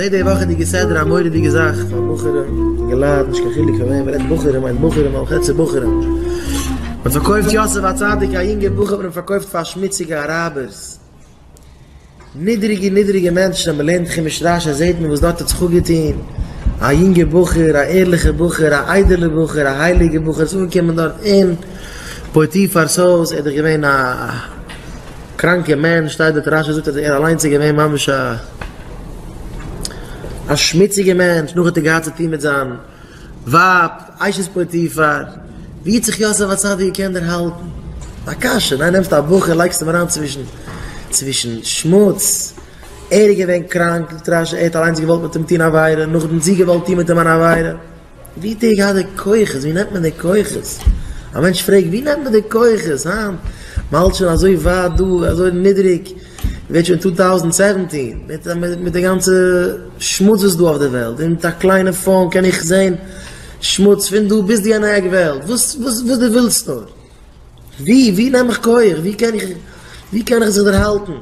מ'זעט די וואכעדיגע סדרה א מורא'דיגע זאך פאר בחורים, אינגעלייט, נישט קיין חילוק פאר וועם מ'רעדט, בחורים מיינט בחורים, ווייל מ'רעדט צו בחורים. מ'האט פארקויפט יוסף הצדיק א יונגער בחור האט מען אים פארקויפט פאר שמוציגע אראבערס, נידריגע נידריגע מענטשן, אז מ'לערנט חומש רשי זעט מען וואס דארט האט זיך אפגעטון, א יונגער בחור, א ערליכער בחור, א איידעלער בחור, א הייליגער בחור איז אנגעקומען דארט אין פוטיפר'ס הויז, ער איז דאך געווען א קראנקע מענטש, שטייט דארט רשי זאגט אז ער אליינס איז געווען ממש א א שמוציגע מענטש, נאך האט ער געהאט צו טון מיט זיין ווייב אשת פוטיפר, ווי האט זיך יוסף הצדיק געקענט דערהאלטן? א קשיא, ניין נעמסט א בחור לייגסט אים אריין צווישן צווישן שמוץ, ער איז געווען קראנק, זאגט רשי ער האט אליינס געוואלט מיט אים טון עבירה, נאכדעם זי געוואלט טון מיט אים אן עבירה. ווי האט ער געהאט די כוחות? ווי נעמט מען די כוחות? א מענטש פרעגט ווי נעמט מען די כוחות? היינט מ'האלט שוין אזוי ווייט דא, אזוי נידריג, מ'ווערט שוין 2017, מיט מיט די גאנצע שמוץ וואס איז דא אויף די וועלט, און מיט א קליינע phone קען איך זען שמוץ פון דא ביז די יענע עק וועלט, וואס וואס וואס דו ווילסט נאר. ווי ווי נעם איך כח? ווי קען איך ווי קען איך זיך דערהאלטן?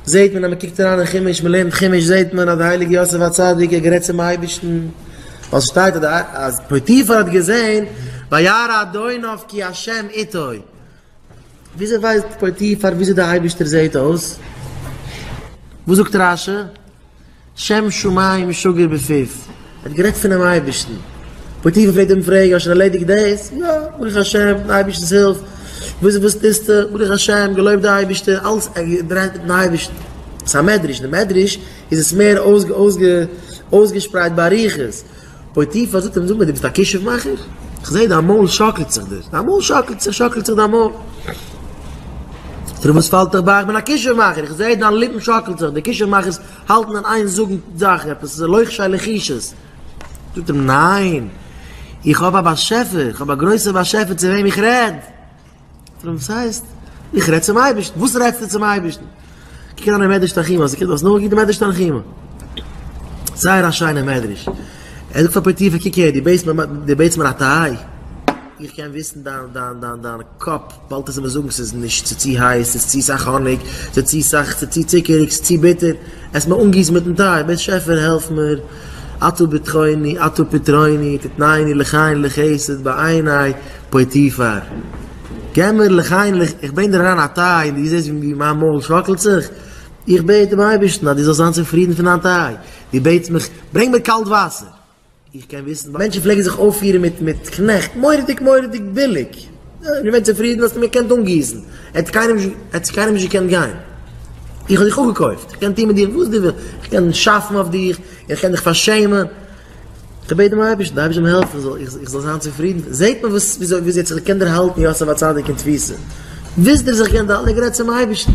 זעט מען אז מען קוקט אריין אין חומש, מען לערנט חומש זעט מען אז די הייליגע יוסף הצדיק האט גערעדט צום אייבערשטן, ווייל ס'שטייט אז פוטיפר האט געזען וירא אדוניו כי ה' איתו, וויאזוי ווייסט פוטיפר וויאזוי די אייבערשטער זעט אויס? וואס זאגט רשי? שם שמים שגור בפיו, ער האט גערעדט פונעם אייבערשטן, פוטיפר פלעגט אים פרעגן, האסט שוין ערלעדיגט דאס? יא, ברוך השם, מיטן אייבערשטנ'ס הילף, וואס וואס טוסטו? ברוך השם, געלויבט די אייבערשטער, אלעס געדרייט מיטן אייבערשטן. ס'איז א מדרש, אין די מדרש איז עס מער אויסגעשפרייט באריכות. פוטיפר זאגט אים, זאג מיר, דו ביסט א כישוף מאכער? איך זע דיין מויל שאקלט זיך דיר, דיין מויל שאקלט זיך, שאקלט זיך דיין מויל. זאגט ער, וואס פאלט דיך ביי, איך בין א כישוף מאכער, איך זע דיין ליפן שאקלט זיך, די כישוף מאכערס האלטן אין איין זאגן זאכן, עפעס לוחשי לחישות. זאגט אים, ניין, איך האב א באשעפער, איך האב א גרויסער באשעפער צו וועם איך רעד. זאגט ער אים, וואס הייסט? איך רעד צום אייבערשטן. וואס רעדסטו צום אייבערשטן? קוק אריין אין מדרש תנחומא, האסט געקוקט, האסט נאכגעקוקט די מדרש תנחומא? זייער א שיינע מדרש. ער זאגט פאר פוטיפר, קוק הער, דו בעטסט מיר, דו בעטסט מיר א טיי? איך קען וויסן דיין, דיין, דיין, דיין קאפ, באלד וועסטו מיר זאגן ס'איז נישט, ס'איז צו הייס, ס'איז צו סאך האניג, ס'איז צו סאך, ס'איז צו צוקעריג, ס'איז צו ביטער, עסט מיר אנגיסן מיטן טיי, באשעפער העלף מיר, אתה בטחוני, אתה פטרוני, תתנני לחן לחסד בעיני פוטיפר. געב מיר לחן לח, איך ברענג דיר אריין א טיי און דו זעסט ווי מיין מויל שאקלט זיך, איך בעט דעם אייבערשטן אז דו זאלסט זיין צופרידן פון דיין טיי, דו בעטסט מיך, ברענג מיר קאלט וואסער. איך קען וויסן, מענטשן פלעגן זיך אויפפירן מיט מיט קנעכט מורא'דיג מורא'דיג ביליג. געווען צופרידן האסטו מיר געקענט אנגיסן. ער האט קיינעם נישט, ער האט צו קיינעם נישט געקענט גיין. איך האב דיך אפגעקויפט, איך קען טון מיט דיר וואס דו ווילסט, איך קען שאפן אויף דיך, איך קען דיך פארשעמען. איך בעט דעם אייבערשטן, דער אייבערשטער זאל מיר העלפן איך זאל זיין צופרידן. זעט מען וואס וויאזוי וויאזוי ער האט זיך געקענט דערהאלטן יוסף הצדיק אין תפיסה. וויאזוי ער האט זיך געקענט דערהאלטן, ער האט גערעדט צום אייבערשטן.